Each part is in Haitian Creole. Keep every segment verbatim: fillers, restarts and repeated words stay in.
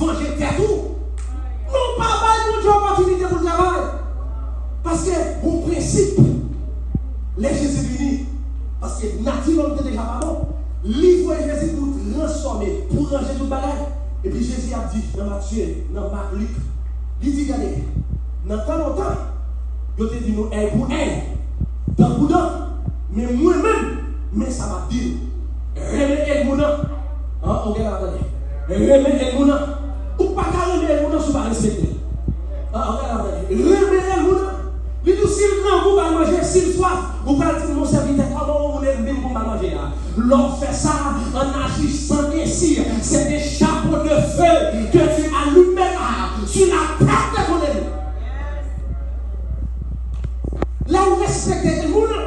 vanje tèt ou. Non, pa bay Bondye opòtinite pou l travay. Paske gon prensip, lè Jezi vini, paske nati lòm te deja pa bon, li voye Jezi pou transfòme, pou ranje tout bagay. Epi Jezi ap di nan Matye, nan Mak, Lik, li di, gade, nan tan lontan, yo te di nou èy pou èy, dan pou dan. Men mwen menm, men sa m ap di nou. Renmen ènmi w nan. An, ou gen la tande. Renmen ènmi w nan. Ou pa ka renmen ènmi w nan si w pa respekte l. An, ou gen la tande. Renmen ènmi w nan. Li di w si l grangou, ba l manje, si l swaf, ou pral di l, mon sèvitè, kòman yon moun ènmi m pou m ba l manje la? Lè w fè sa, en agissant ainsi, c'est des charbons de feu que tu allumeras sur la tête de ton ennemi. Lè w respekte moun nan,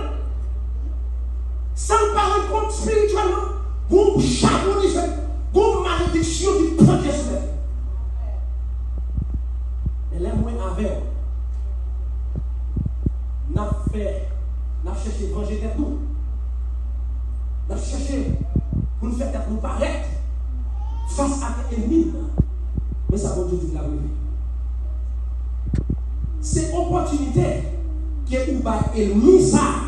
san l pa rann kont espirityèlman, gon chabon dife, gon malediksyon ki plante sou tèt. Men lè mwen avè w, n ap fè, n ap chèche vanje tèt nou. N ap chèche pou n fè tèt nou parèt fas ak ènmi n nan. Men sa Bondye di l ap rive. Se opòtinite ke ou bay ènmi sa a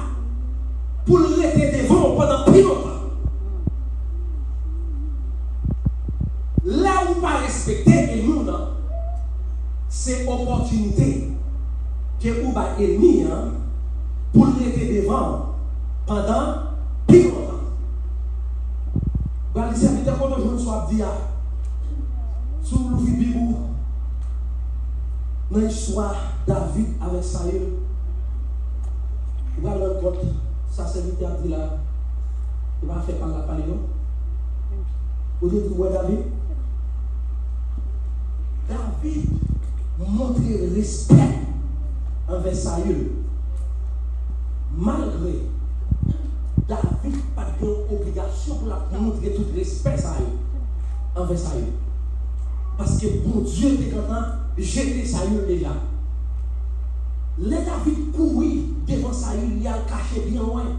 pou l rete devan w pandan pi lontan. Lè ou pa respekte ènmi w nan, se opòtinite ke ou bay ènmi an pou l rete devan w pandan pi lontan. Gade sèvitè, kote w jwenn sa w ap di a? Si w louvri Bib ou, nan istwa David avèk Sayil, ou pral rann kont sa sèvitè ap di la, e pa afè pa l ap pale non. Ou te di, w wè David? David montre respè anvè Sayil. Malgre David pa t gen yon obligasyon pou l ap montre tout respè sa yo anvè Sayil. Paske Bondye te gentan jete Sayil deja. Lè David kouri devan Sayil, li al kache byen lwen.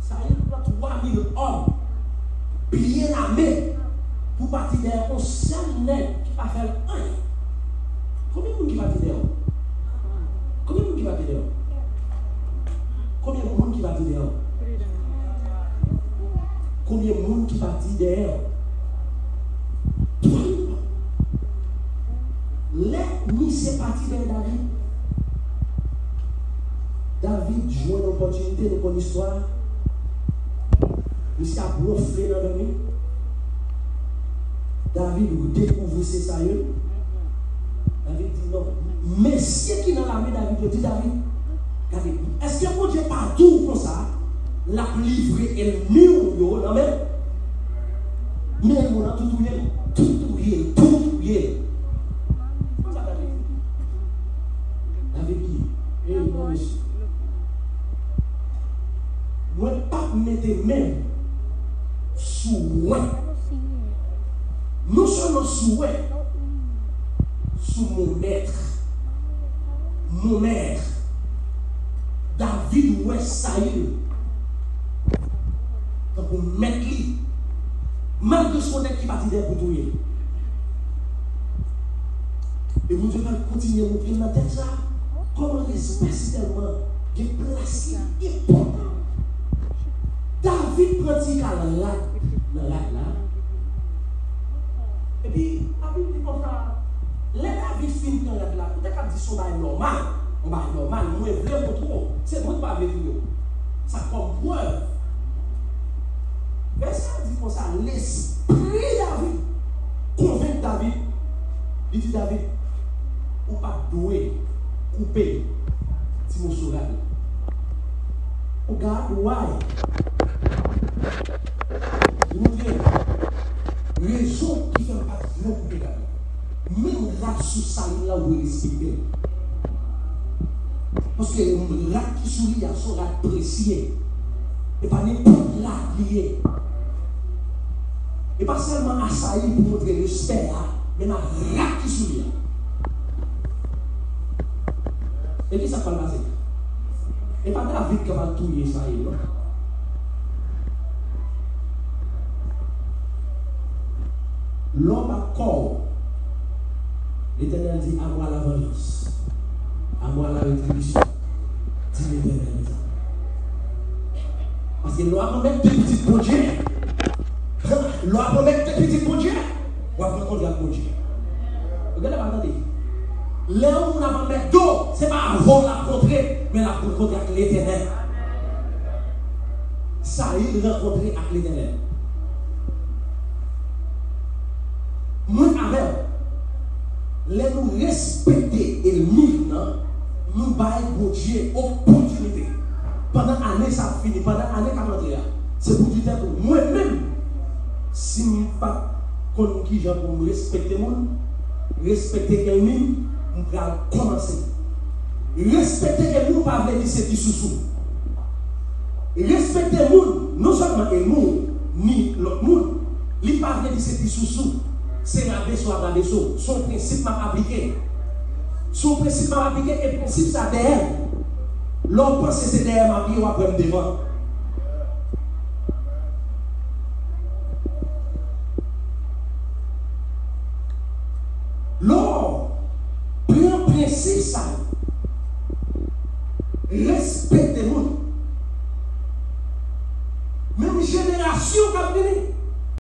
Sayil pran twa mil òm byen ame pou pati dèyè yon sèl nèg ki pa fè l anyen. Konbyen moun ki pati dèyè w? Konbyen moun ki pati dèyè w? Konbyen moun ki pati dèyè w? Konbyen moun ki pati dèyè w? Twa mil. Lè misye pati dèyè David, David jwenn opòtinite, nou konn istwa a. Misye ap wonfle nan dòmi. David dekouvri se Sayil. David di non. Mesye ki nan lame David yo di David, David, èske Bondye pa di w konsa l ap livre ènmi w yo nan men w? Men ènmi w nan tou touye l, tou touye l, tou touye l. Konsa David di. David di, e non mesye. Mwen p ap mete men m sou wen. Non sèlman sou wen, sou mon mèt. Mon mèt. David wè Sayil tankou mèt li. Malgre se yon nèg ki pati dèyè pou touye l. E Bondye pral kontinye montre m nan tèks sa a kòman respè si tèlman gen plas li enpòtan. David pran ti kal rad nan rad la. Epi, Labib di konsa, lè David fin pran rad la, ou ta ka di se yon bagay nòmal. Yon bagay nòmal, mwen vle montre w. Se mwen ki pa vle touye w. Sa kòm prèv. Vèsè a di konsa, lespri David konvenk David. Li di David, ou pa t dwe koupe ti moso rad la. Oh God, why? Li montre rezon ki fè m pa t vle koupe rad la. Menm rad sou Sayil la, ou dwe respekte l. Paske rad ki sou li a, se yon rad presye. E pa nenpòt rad li ye. E pa sèlman a Sayil pou montre respè a, menm a rad ki sou li a. E kisa k pral pase? E pa David k ap al touye Sayil, non. Lè w bat kò w, Letènèl di, à moi la vengeance, à moi la rétribution, di Letènèl sa. Paske lè w ap anmède pitit Bondye, lè w ap anmède pitit Bondye, w ap rankontre ak Bondye. Ou genlè pa tande. Lè yon moun ap anmède w, se pa avè w l ap rankontre, men l ap rankontre ak Letènèl. Sayil rankontre ak Letènèl. Mwen avè w, lè nou respekte ènmi nou nan, nou bay Bondye opòtinite. Pandan ane sa ap fini, pandan ane k ap antre a, se pou di tèt ou, mwen menm, si m pa t konn kijan pou m respekte moun, respekte ènmi m, m pral kòmanse. Respekte ènmi w pa vle di se ti sousou. Respekte moun, non sèlman ènmi w, ni lòt moun, li pa vle di se ti sousou. Se rabese w ap rabese w. Se yon prensip m ap aplike. Se yon prensip m ap aplike, e prensip sa dèyè m. Lè w panse se dèyè m ap ye, w ap wè m devan. Lè w pran prensip sa yo, respekte moun. Menm jenerasyon k ap vini,